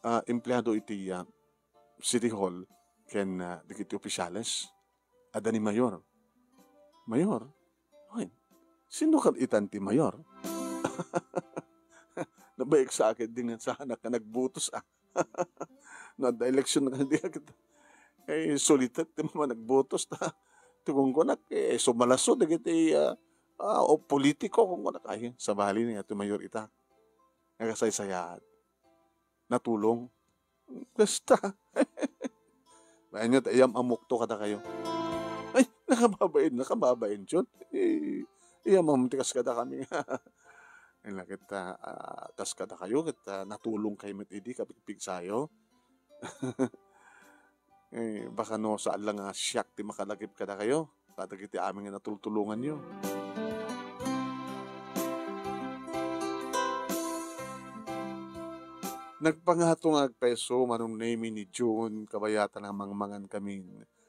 ah, empleado iti, ah, City Hall ken, ah, dagiti opisyales. Adda ni Mayor. "Mayor? Ay, sino kad itan ti Mayor?" "Nabayag sa akin, di nga sana ka nagbutos, ah." "No adda eleksyon na kadi, eh, sulitek ti managbutos ta ti kunkunak, eh, sumalaso dagiti, ah, ah, o politiko," kunkunak. Ay, sabali ni Ate Mayor ita. Nakasaysayaat. Natulong. Basta. Mayan ta iyam-amok to kadakayo. Ay, nakababain, nakababain, Jun. Eh, iyam-am ti kas kadakami. Ay, nakita, ah, kas kadakayo, ket, ah, natulong kayo met idi, kapigpigsayo. Eh, baka no, saan lang nga siak ti makalagip kadakayo, kadagiti amin nga natultulonganyo. Nagpangato nga agpayso, Manong Nemy, ni June, kabayatan a mangmangan kami.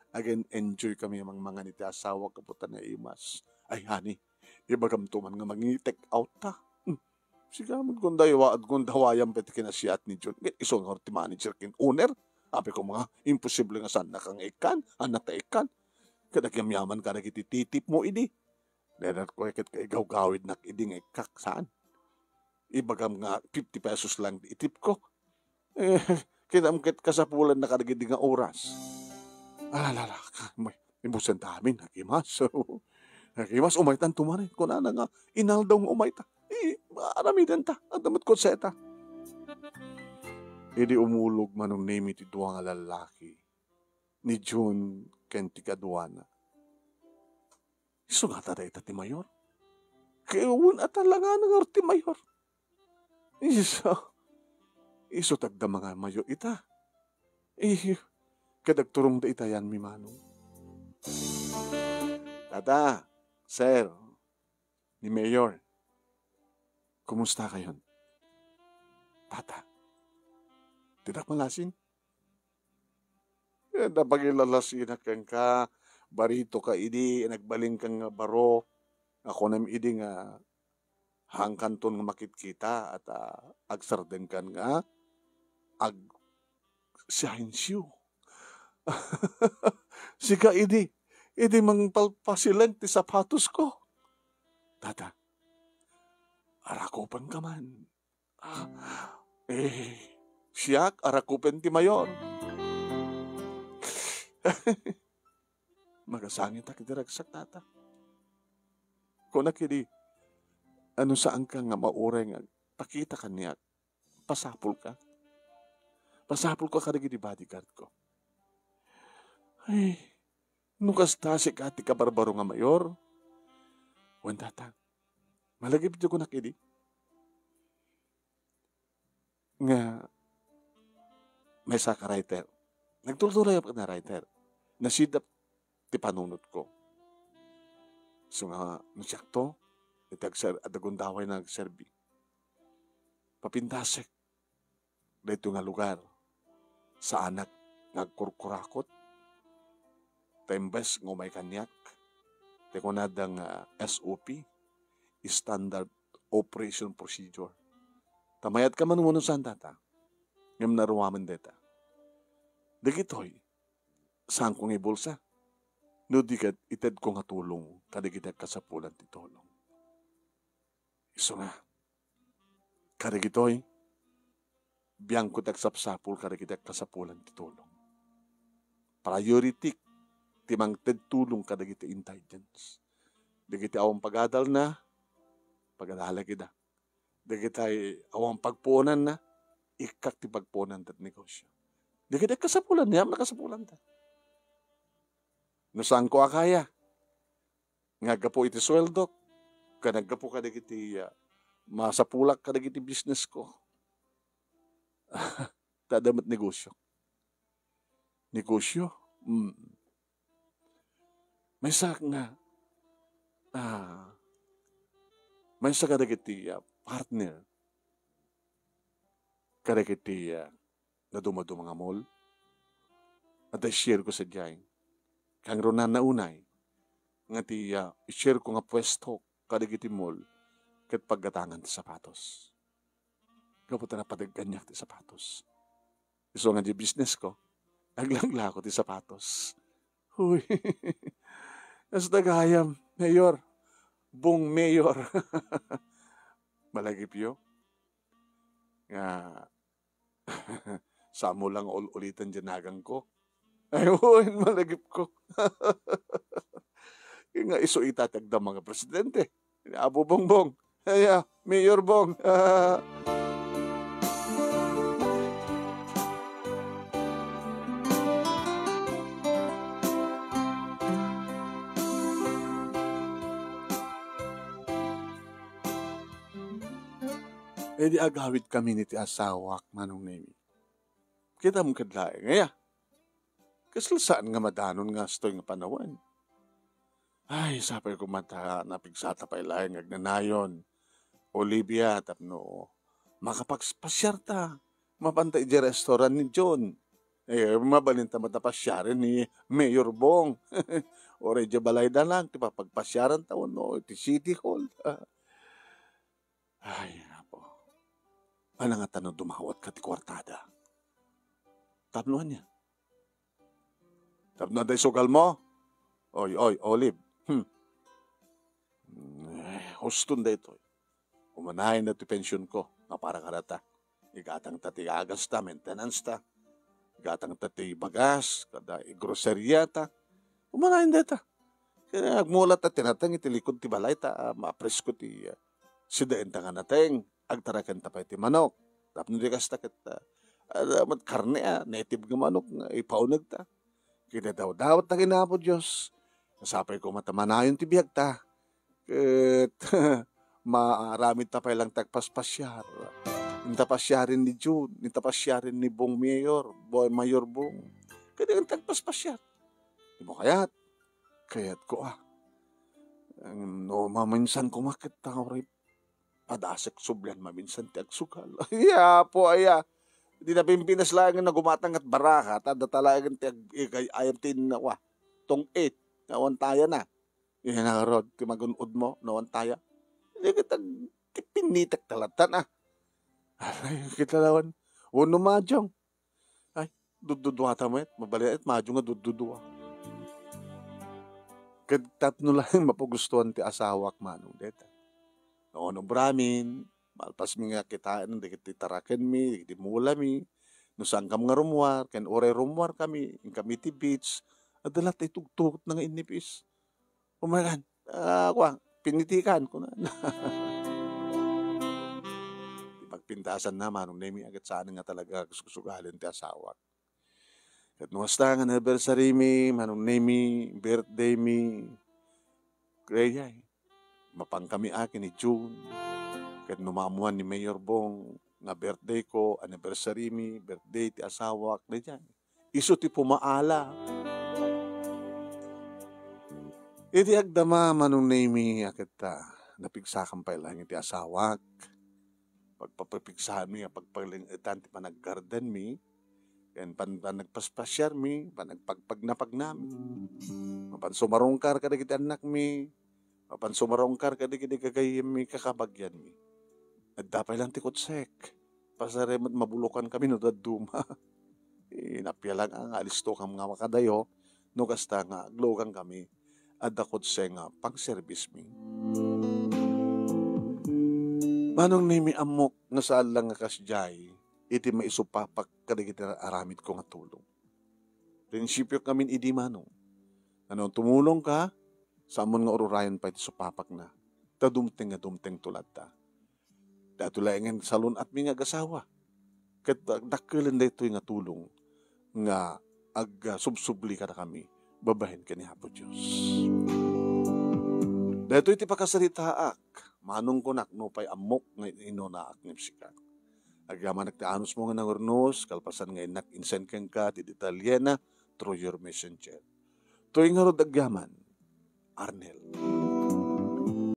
Again, enjoy kami a mangmangan iti asawak, gapu ta naimas. Ay, honey, ibagamto man nga mangi-take out ta. Hmm. Sika met gundaywa, gundawayam pay ti kinasiat ni John. Ket isu nga ti manager ken owner. Apay koma nga, imposible nga saannaka nga ikkan, annak ta ikkan. Ket agyamyaman ka dagiti titipmo idi. Nenat ko ket kaigawgawidnak idi nga ikkak, saan? Ibagam nga fifty pesos lang ti itipko. Eh, kitam ket kasapulanna kadagidi nga oras. Ala, ala, ala, ka-, may, ibusen ta amin, nakimas. Nakimas, umaytan tumaren. Kunana nga, inaldaw nga umayta. Eh, aramiden ta, adda met kutseta. Idi umulog Manong Nemi ti dua nga lallaki, ni Jun ken ti kaduana. Isu ngata dayta ti mayor? Ket wen a talangana ngarud ti mayor? Isu, isu ti agdama nga mayor ita. Iyo, ket agturongda ita yan, Manong. Tata, sir, ni Mayor, kumusta kayon? Tata, dinak malasin? Eh, napangilalasinak kenka, baritoka idi, nagbalinka nga baro, a kunam idi nga, hangkanton nga makitkita, at, ah, agsardengkan nga, ag-, silencio. Sika idi, idi mangpalpasileng ti sapatosko. Tata, arakupenka man. Ah, eh, siak, arakupen ti mayor. Magasangitak iti ragsak, tata. Kunak idi, no saanka nga mauray nga agpakita kaniak, pasapulka. Pasapulka kadagiti bodyguard ko. Ay, no kasta sika ti kabarbaro nga mayor, wen tata, malagipyo kunak idi. Nga, maysa ka writer. Nagtultuloy a writer. Nasidap ti panunotko. So nga, no siakto, iti agser-, adda gundaway nga agserbi. Papintasek daytoy nga lugar. Saanak nga agkurkurakot. Ta imbes nga umay kaniak, ti kunada nga S O P, Standard Operation Procedure. Ta mayat ka man wenno saan, tata. Ngem naruamen dayta. Dagitoy, saanko nga ibulsa. No di ket itedko nga tulong kadagiti agkasapulan ti tulong. Isu nga, kadagitoy, biangko ti agsapsapul kadagiti agkasapulan ti tulong. Priority ti mangted tulong kadagiti indigent. Dagiti awan pagadalna, pagadalak ida. Dagiti awan pagpuonanna, ikkak ti pagpuonan ti negosyo. Dagiti agkasapulan, yam nakasapulan ta. No saanko a kaya, nga aggapu iti sueldok, ken aggapu kadagiti, ah, masapulak kadagiti business ko. Ta adda met negosio. Negosio? Mm. Maysa nga, ah, maysa kadagiti, ah, partner kadagiti, ah, nadumaduma nga mall. Adda i-share ko sadiay. Kangrunanna unay nga ti, ah, i-share ko nga puesto kadagiti mall ket paggatangan ti sapatos. Gapu ta napadagganiak ti sapatos. Isu nga di business ko, aglaglako ti sapatos. Huy. Kasta gayam, Mayor. Bong Mayor. Malagipyo nga Saanmo lang ul-ulitan diay naganko. Ay, wen, malagipko. Nga isu ita ti agdama nga presidente. Apo Bongbong. Ay, ah, Mayor Bong. Idi agawidkami iti asawak, Manong Nemi. Kitam ket laeng, aya? Kasla saan nga madanon nga astoy nga panawen. Ay, sapay koma ta napigsata pay laeng nga agnanayon, Olivia, tapno makapagpasiarta. Mapanta idiay restaurant ni John. Eh, mabalinta met a pasiaren ni Mayor Bong. Uray idiay balayda lang ti papagpasiaranta wenno iti City Hall. Ay, apo. Ania ngata no dumawatka ti kuartada? Tapno ania? Tapno adda isugalmo? Oy, oy, Olive. Hmm. Eh, huston daytoy. Umanayen daytoy pensionko nga para kadata. Igatangta ti agasta, maintenance ta. Igatangta ti bagas, kada groceria ta. Umanayen dayta. Kaya agmula ta tinateng iti likod ti balay ta, ah, mapresko ti, ah, sidaenta nga nateng. Agtarakenta pay ti manok. Tapno di kasta ket, ah, ah, met karne, ah, native nga manok nga ipaunegta. Kinadawdawat ta ken Apo Dios. Sapay koma ta manayon ti biagta. Ket maaramid ta pay lang ti agpaspasiar. Inta pasiaren ni June, inta pasiaren ni Bong Mayor, Bo-, Mayor Bong. Ket inta agpaspasiar. Di mo kayat? Kayat ko, ah. Ang no, maminsan ko makita, uri, padasek sublian maminsan ti agsugal. Ya, po, aya. Di na Pilipinas laeng nga gumatang at baraha, ta data laeng ti ag-, ikay-, ayam ti innawa. Tong eight, nawan tayo na. Iyan nga rod, ti magun-od mo, nawan tayo. Di kita, ti pinitak talatan, ah. Ay, kita lawan. Uno majong. Ay, dududua ta met. Mabali et majo nga dududua. Ket tapno laeng mapagustuan ti asawak manong deta. Noon obramin, malpas mi nga kitaan dagiti tarakenmi, dagiti mulami, no saankam nga rummuar, ken uray rummuar kami, inkami ti beach, adda latta itugtugot na nga innipis. Umagan, ah, kua, pinitikan, kuna. Ti pagpintasan na, manong Nemi, agit saan nga talaga susugalin ti asawak. Ket no kasta nga anniversary mi, manong Nemi, birthday mi, kayay, mapan kami akin ni June. Ket no maammuan ni Mayor Bong nga birthday ko, anniversary mi, birthday ti asawak, daydiay. Isu ti pumaala. Idi agdama manong Nemi a ket, ah, napigsakan pay laeng iti asawak. Pagpapapigsaanmi nga pagpaling-etan ti panaggardenmi, ken pan-, panagpaspasiarmi, panagpagpagnapagnami. Mapan sumarungkar kadagiti annakmi, mapan sumarungkar kadagiti gagayyemmi, kakabagianmi. Adda pay lang ti kutsek. Pasarem met mabulokan kami no dadduma. Inapia lang nga alisto kam nga makadayo, no kasta nga aglugan kami, adda kutse nga pangservismi. Manong Nemi, ammok nga saan lang nga kasdiay iti maisupapak kadagiti aramidko nga tulong. Prinsipio kamin idi manong. Ano, tumulong ka, saamon nga ururayon pay ti supapakna. Ta dumteng nga dumteng to latta. Daytoy laengen salun-atmi nga agasawa. Ket dakkelen daytoy nga tulong nga agsubsubli kadakami babaen ken ni Apo Dios. Daytoy ti pakasaritaak, manong kunak nupay ammok nga inunaak ngem sika. Agyamanak ti anusmo nga nangurnos, kalpasan nga innak insend kenka ti detalyena through your messenger. Toy ngarud agyaman, Arnel.